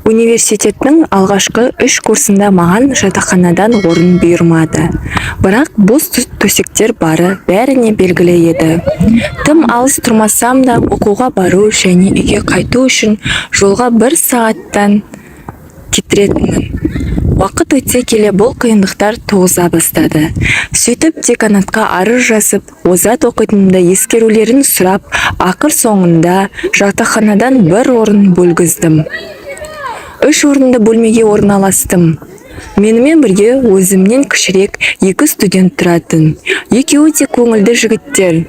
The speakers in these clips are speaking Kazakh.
Университеттің алғашқы үш курсында маған жатақханадан орын бұйырмады. Бірақ бос төсектер бары бәріне белгілі еді. Тым алыс тұрмасам да, оқуға бару және үйге қайту үшін жолға бір сағаттан кетіретінмін. Уақыт өте келе бұл қиындықтар туғыза бастады. Сөйтіп, деканатқа арыз жазып, озат оқитынымды ескерулерін сұрап, ақыр соңында жатақханадан бір орын бөлгіздім. Үш орынды бөлмеге орналастым. Менімен бірге өзімнен кішірек екі студент тұратын. Екеуі де көңілді жігіттер.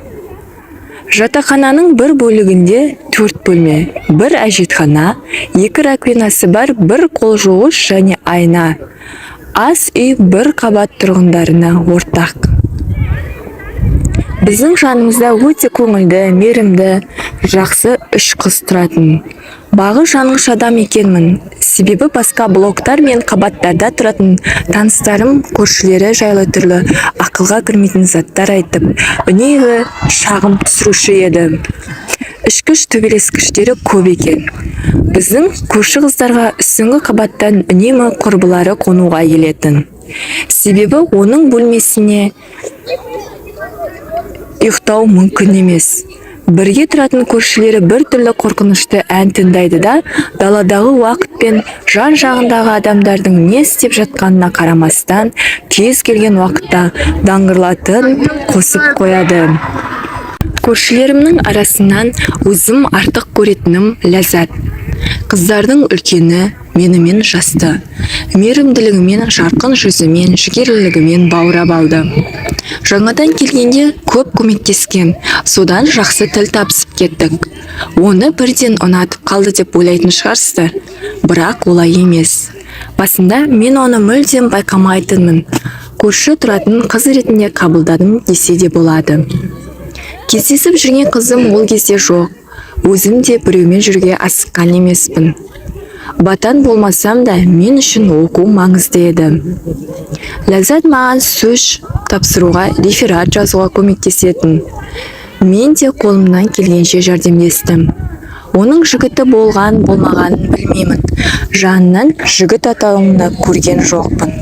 Жатақхананың бір бөлігінде төрт бөлме, бір әжетхана, екі раковинасы бар бір қол жуғыш және айна. Ас үй бір қабат тұрғындарына ортақ. Біздің жанымызда өте көңілді, мейірімді, жақсы үш қыз тұратын. Бағы жанғыш адам екенмін. Себебі басқа блоктар мен қабаттарда тұратын таныстарым көршілері жайлы түрлі ақылға кірмейтін заттар айтып, үнемі шағым түсіруші еді. Ішкіш, төбелескіштері көп екен. Біздің көрші қыздарға үстіңгі қабаттан үнемі құрбылары қонуға келетін. Себебі оның бөлмесіне ұйықтау мүмкін емес. Бірге тұратын көршілері бір түрлі қорқынышты ән тыңдайды да, даладағы уақыт пен жан-жағындағы адамдардың не істеп жатқанына қарамастан, кез келген уақытта даңғырлатын қосып қояды. Көршілерімнің арасынан өзім артық көретінім Ләззат. Қыздардың үлкені, менімен жасты. Мейірімділігімен, жарқын жүзімен, жігерлілігімен баурап алды. Жаңадан келгенде көп көмектескен, содан жақсы тіл табысып кеттік. Оны бірден ұнатып қалды деп ойлайтын шығарсыздар, бірақ олай емес. Басында мен оны мүлдем байқамайтынмын. Көрші тұратын қыз ретінде қабылдадым десе де болады. Кездесіп жүрген қызым ол кезде жоқ. Өзім де біреумен жүруге асыққан емеспін. Батан болмасам да, мен үшін оқу маңызды еді. Ләззат маған сөз тапсыруға, реферат жазуға көмектесетін. Мен де қолымнан келгенше жәрдемдестім. Оның жігіті болған болмағанын білмеймін. Жанынан жігіт атаулыны көрген жоқпын.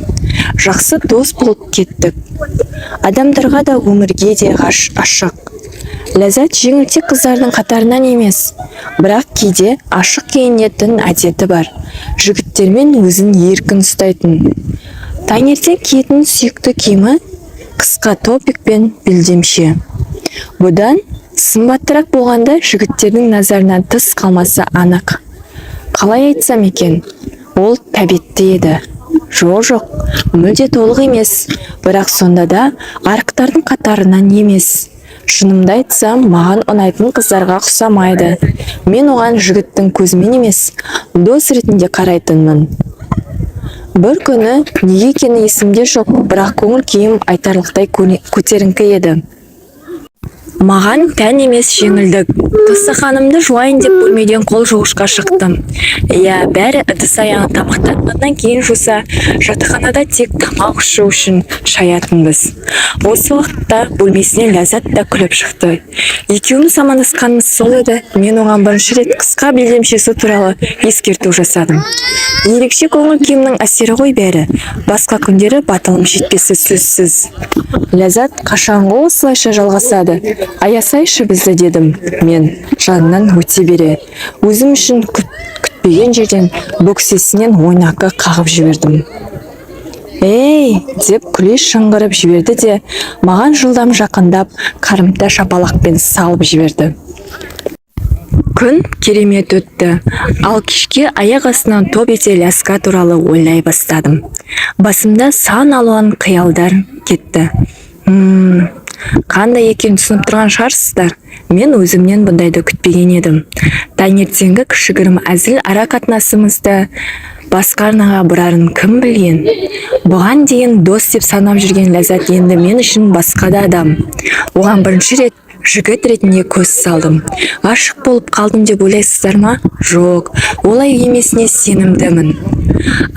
Жақсы дос болып кеттік. Адамдарға да, өмірге де ашық. Ләззат жеңілтек қыздардың қатарынан емес, бірақ кейде ашық киінетін әдеті бар. Жігіттермен өзін еркін ұстайтын. Таңертең киетін сүйікті киімі қысқа топик пен белдемше. Бұдан сымбаттырақ болғанда жігіттердің назарынан тыс қалмасы анық. Қалай айтсам екен, ол тәбетті еді. Жоқ, мүлде толық емес, бірақ сонда да арықтардың қатарынан емес. Шынымды айтсам, маған ұнайтын қыздарға ұқсамайды. Мен оған жігіттің көзімен емес, дос ретінде қарайтынмын. Бір күні неге екені есімде жоқ, бірақ көңіл күйім айтарлықтай көтеріңкі еді. Маған тән емес жеңілдік. Дастарханымды жуайын деп бөлмеден қол жуғышқа шықтым. Иә, бәрі ыдыс-аяғын тамақтанғаннан кейін жуса, жатақханада тек тамақ ішу үшін шаятынбыз. Осы уақытта бөлмесінен Ләззат та күліп шықты. Екеуміз амандасқанымыз сол еді, мен оған бірінші рет қысқа белдемшесі туралы ескерту жасадым. Ерекше көңіл күйімнің әсері ғой бәрі. Басқа күндері батылым жетпесі сөзсіз. «Ләззат, қашанғы осылайша жалғасады? Аясайшы бізді», — дедім мен жанынан өте бере. Өзім үшін күтпеген жерден бөксесінен ойнақы қағып жібердім. «Ей!» — деп күле шыңғырып жіберді де, маған жылдам жақындап, қарымта шапалақпен салып жіберді. Күн керемет өтті. Ал кешке аяқ астынан топ ете Ляска туралы ойлай бастадым. Басымда сан алуан қиялдар кетті. Қандай екенін түсініп тұрған шығарсыздар. Мен өзімнен бұндайды күтпеген едім. Таңертеңгі кішігірім әзіл ара қатынасымызды басқа арнаға бұрарын кім білген? Бұған дейін дос деп санап жүрген Ләззат енді мен үшін басқа да адам. Оған бірінші рет жігіт ретінде көз салдым. Ғашық болып қалдым деп ойлайсыздар ма? Жоқ, олай емесіне сенімдімін.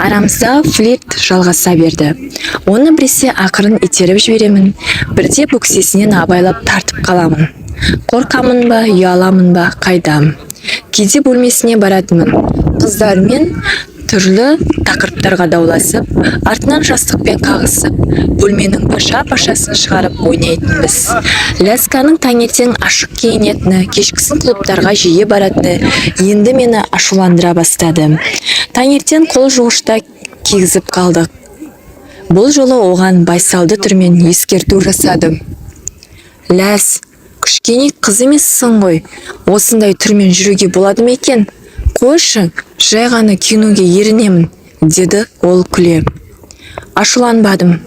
Арамыздағы флирт жалғаса берді. Оны біресе ақырын итеріп жіберемін, бірде бөксесінен абайлап тартып қаламын. Қорқамын ба, ұяламын ба, қайдам. Кейде бөлмесіне баратынмын. Қыздармен Түрлі тақырыптарға дауласып, артынан жастықпен қағысып, бөлменің паша-пашасын шығарып ойнайтынбыз. Лясканың таңертең ашық киінетіні, кешкісін клубтарға жиі баратыны енді мені ашуландыра бастады. Таңертең қол жуғышта кигізіп қалдық. Бұл жолы оған байсалды түрмен ескерту жасадым. «Ләс, кішкене қыз емессің ғой, осындай түрмен жүруге болады ма екен? Қойшы, жай ғана киінуге ерінемін», – деді ол күле. Ашуланбадым.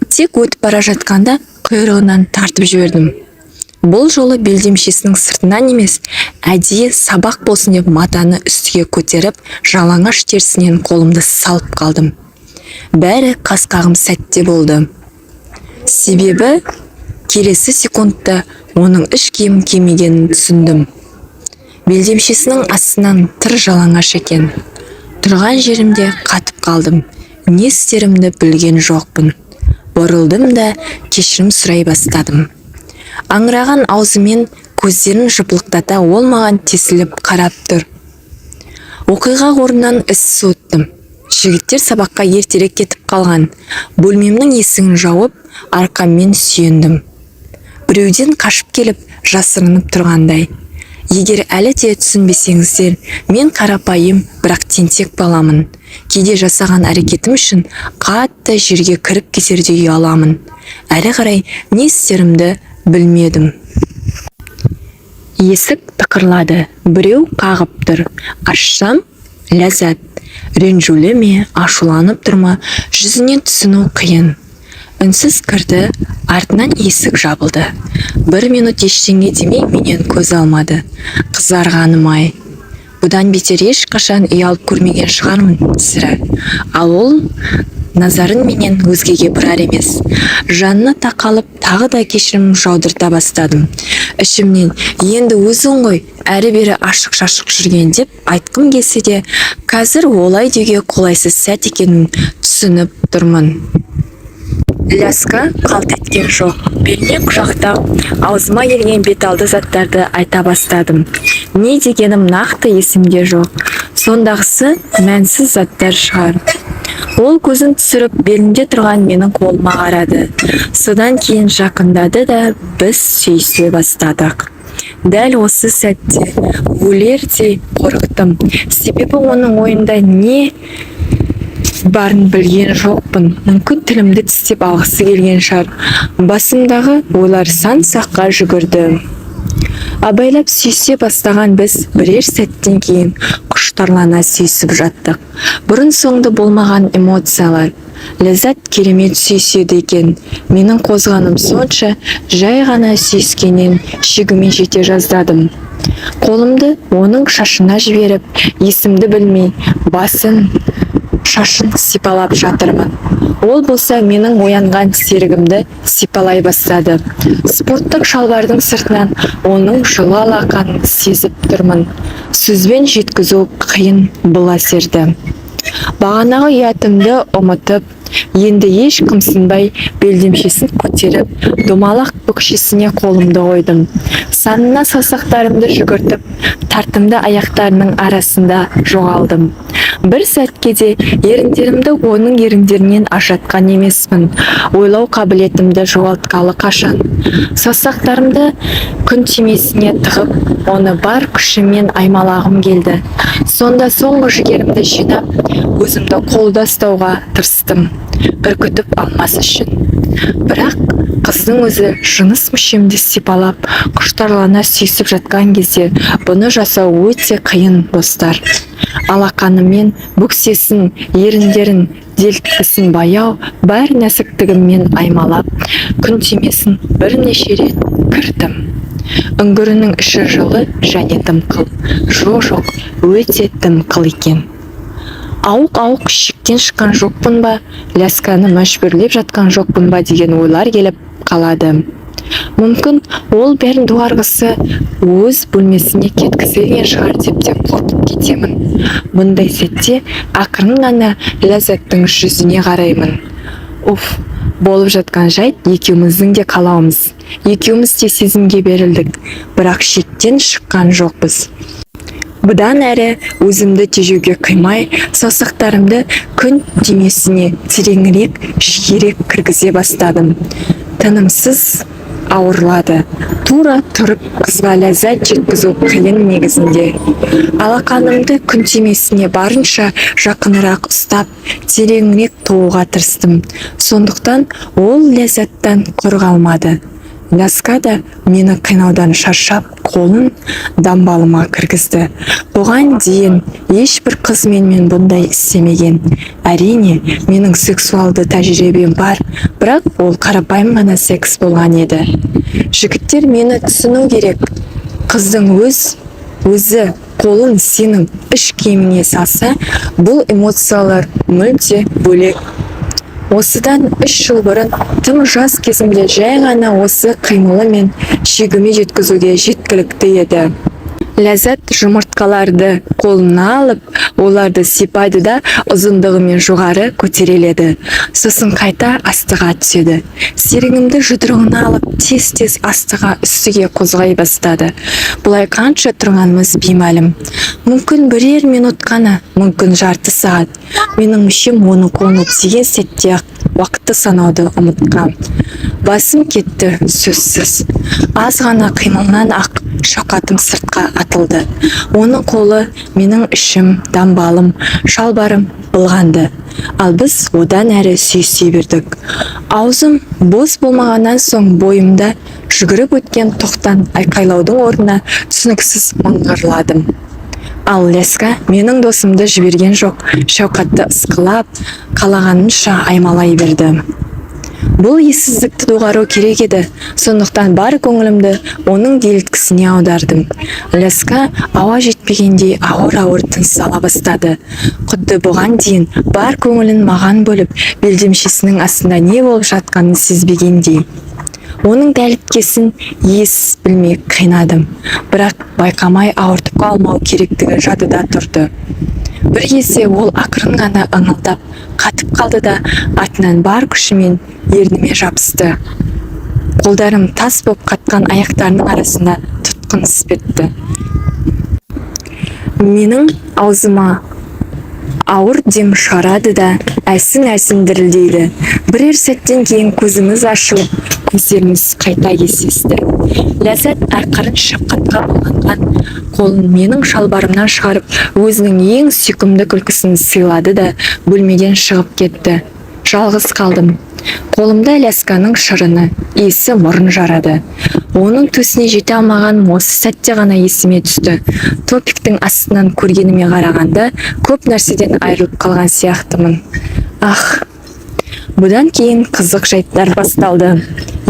Тек өтіп бара жатқанда құйрығынан тартып жібердім. Бұл жолы белдемшесінің сыртынан емес, әдейі сабақ болсын деп матаны үстіге көтеріп, жалаңаш терісінен қолымды салып қалдым. Бәрі қас-қағым сәтте болды. Себебі келесі секундта оның іш киім кимегенін түсіндім. Белдемшесінің астынан тыр жалаңаш екен. Тұрған жерімде қатып қалдым. Не істерімді білген жоқпын. Бұрылдым да кешірім сұрай бастадым. Аңыраған аузымен көздерін жыпылықтата ол маған тесіліп қарап тұр. Оқиға орнынан із суыттым. Жігіттер сабаққа ертерек кетіп қалған. Бөлмемнің есігін жауып, арқаммен сүйендім. Біреуден қашып келіп, жасырынып тұрғандай. Егер әлі де түсінбесеңіздер, мен қарапайым, бірақ тентек баламын. Кейде жасаған әрекетім үшін қатты жерге кіріп кетердей ұяламын. Әрі қарай не істерімді білмедім. Есік тықырлады. Біреу қағып тұр. Ашсам, Ләззат. Ренжулі ме, ашуланып тұр ма, жүзінен түсіну қиын. Үнсіз кірді, артынан есік жабылды. Бір минут ештеңе демей, менен көз алмады. Қызарғаным-ай. Бұдан бетер ешқашан ұялып көрмеген шығармын, сірә. Ал ол назарын менен өзгеге бұрар емес. Жанына тақалып, тағы да кешірім жаудырта бастадым. Ішімнен енді өзің ғой әрі-бері ашық-шашық жүрген деп айтқым келсе де, қазір олай деуге қолайсыз сәт екенін түсініп тұрмын. Ляска қалт еткен жоқ. Белінен құшақтап, аузыма келген беталды заттарды айта бастадым. Не дегенім нақты есімде жоқ. Сондағысы мәнсіз заттар шығар. Ол көзін түсіріп, белінде тұрған менің қолыма қарады. Содан кейін жақындады да, біз сүйісе бастадық. Дәл осы сәтте өлердей қорықтым. Себебі оның ойында не барын білген жоқпын. Мүмкін, тілімді тістеп алғысы келген шығар. Басымдағы ойлар сан саққа жүгірді. Абайлап сүйісе бастаған біз бірер сәттен кейін құштарлана сүйісіп жаттық. Бұрын соңды болмаған эмоциялар. Ләззат керемет сүйіседі екен. Менің қозғаным сонша, жай ғана сүйіскеннен шегіме жете жаздадым. Қолымды оның шашына жіберіп, есімді білмей, басын, шашын сипалап жатырмын. Ол болса менің оянған серігімді сипалай бастады. Спорттық шалбардың сыртынан оның жылы алақанын сезіп тұрмын. Сөзбен жеткізу қиын бұл әсерді. Бағанағы ұятымды ұмытып, енді еш қымсынбай белдемшесін көтеріп, домалақ бөкшесіне қолымды қойдым. Санына саусақтарымды жүгіртіп, тартымды аяқтарының арасында жоғалдым. Бір сәтке де еріндерімді оның еріндерінен ажыратқан емеспін. Ойлау қабілетімді жоғалтқалы қашан. Саусақтарымды күн түймесіне тығып, оны бар күшіммен аймалағым келді. Сонда соңғы жігерімді жинап, өзімді қолда ұстауға тырыстым. Үркітіп алмас үшін. Бірақ қыздың өзі жыныс мүшемді сипалап, құштарлана сүйісіп жатқан кезде бұны жасау өте қиын, достар. Алақаныммен бөксесін, еріндерін, делтікісін баяу, бар нәзіктігіммен аймалап, күн түймесін бірнеше рет кірдім. Үңгірінің іші жылы және дымқыл. Жоқ, өте дымқыл екен. Ауық-ауық шектен шыққан жоқпын ба, Лясканы мәжбүрлеп жатқан жоқпын ба деген ойлар келіп қалады. Мүмкін, ол бәрін доғарғысы, өз бөлмесіне кеткісі келген шығар деп те қорқып кетемін. Бұндай сәтте ақырын ғана Ләззаттың жүзіне қараймын. Уф, болып жатқан жайт екеуміздің де қалауымыз. Екеуміз де сезімге берілдік, бірақ шектен шыққан жоқпыз. Бұдан әрі өзімді тежеуге қимай, саусақтарымды күн түймесіне тереңірек, жиірек кіргізе бастадым. Тынымсыз ауырлады. Тура тұрып қызға ләззат жеткізу қиын негізінде. Алақанымды күн түймесіне барынша жақынырақ ұстап, тереңірек тығуға тырыстым. Сондықтан ол ләззаттан құр қалмады. Ляска да мені қинаудан шаршап, қолын дамбалыма кіргізді. Бұған дейін ешбір қыз менімен бұндай істемеген. Әрине, менің сексуалды тәжірибем бар, бірақ ол қарапайым ғана секс болған еді. Жігіттер, мені түсіну керек. Қыздың өз өзі қолын сенің іш киіміңе салса, бұл эмоциялар мүлде бөлек. Осыдан 3 жыл бұрын, тым жас кезімде, жай ғана осы қимылымен шегіме жеткізуге жеткілікті еді. Ләззат жұмыртқаларды қолына алып, оларды сипайды да, ұзындығымен жоғары көтереледі, сосын қайта астыға түседі. Серігімді жұдырығына алып, тез-тез астыға, үстіге қозғай бастады. Бұлай қанша тұрғанымыз беймәлім. Мүмкін, бірер минут қана, мүмкін, жарты сағат. Менің мүшем оның қолына тиген сәтте ақ уақытты санауды ұмытқам. Басым кетті сөзсіз. Аз ғана қимылынан ақ шауқатым сыртқа атылды. Оның қолы менің ішім, дамбалым, шалбарым былғанды. Ал біз одан әрі сүйісе бердік. Аузым бос болмағаннан соң, бойымда жүгіріп өткен тоқтан айқайлаудың орнына түсініксіз мыңғырладым. Ал Леска менің досымды жіберген жоқ, Шауқатты ысқылап, қалағанынша аймалай берді. Бұл ессіздікті доғару керек еді, сондықтан бар көңілімді оның еліткісіне аудардым. Леска ауа жетпегендей ауыр-ауыр тыныс ала бастады. Құдды бұған дейін бар көңілін маған бөліп, белдемшесінің астында не болып жатқанын сезбегендей. Оның дәліткесін ес білмей қинадым, бірақ байқамай ауыртып қалмау керектігі жадыда тұрды. Бір кезде ол ақырын ғана ыңылдап қатып қалды да, артынан бар күшімен ерніме жабысты. Қолдарым тас боп қатқан аяқтарының арасында тұтқын іспетті. Менің аузыма ауыр дем шығарады да, әлсін-әлсін дірілдейді. Бірер сәттен кейін көзіміз ашылып, көздеріміз қайта кездесті. Ләззат ақырын шапқатқа былғанған қолын менің шалбарымнан шығарып, өзінің ең сүйкімді күлкісін сыйлады да, бөлмеден шығып кетті. Жалғыз қалдым. Қолымда Лясканың шырыны, иісі мұрын жарады. Оның төсіне жете алмағаным осы сәтте ғана есіме түсті. Топиктің астынан көргеніме қарағанда, көп нәрседен айырылып қалған сияқтымын. Ах, бұдан кейін қызық жайттар басталды.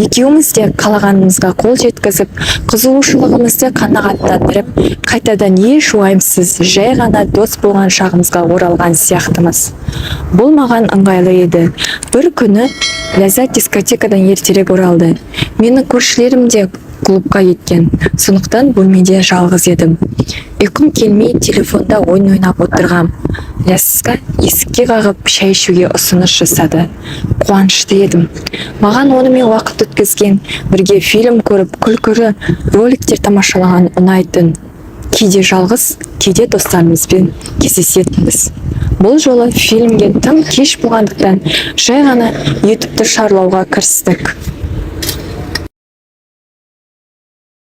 Екеуміз де қалағанымызға қол жеткізіп, қызығушылығымызды қанағаттандырып, қайтадан еш уайымсыз жай ғана дос болған шағымызға оралған сияқтымыз. Бұл маған ыңғайлы еді. Бір күні Ләззат дискотекадан ертерек оралды. Менің көршілерім де клубқа кеткен, сондықтан бөлмеде жалғыз едім. Ұйқым келмей, телефонда ойын ойнап отырғам. Ляска есікке қағып, шай ішуге ұсыныс жасады. Қуанышты едім. Маған онымен уақыт өткізген, бірге фильм көріп, күлкілі роликтер тамашалаған ұнайтын. Кейде жалғыз, кейде достарымызбен кездесетінбіз. Бұл жолы фильмге тым кеш болғандықтан, жай ғана ютубты шарлауға кірістік.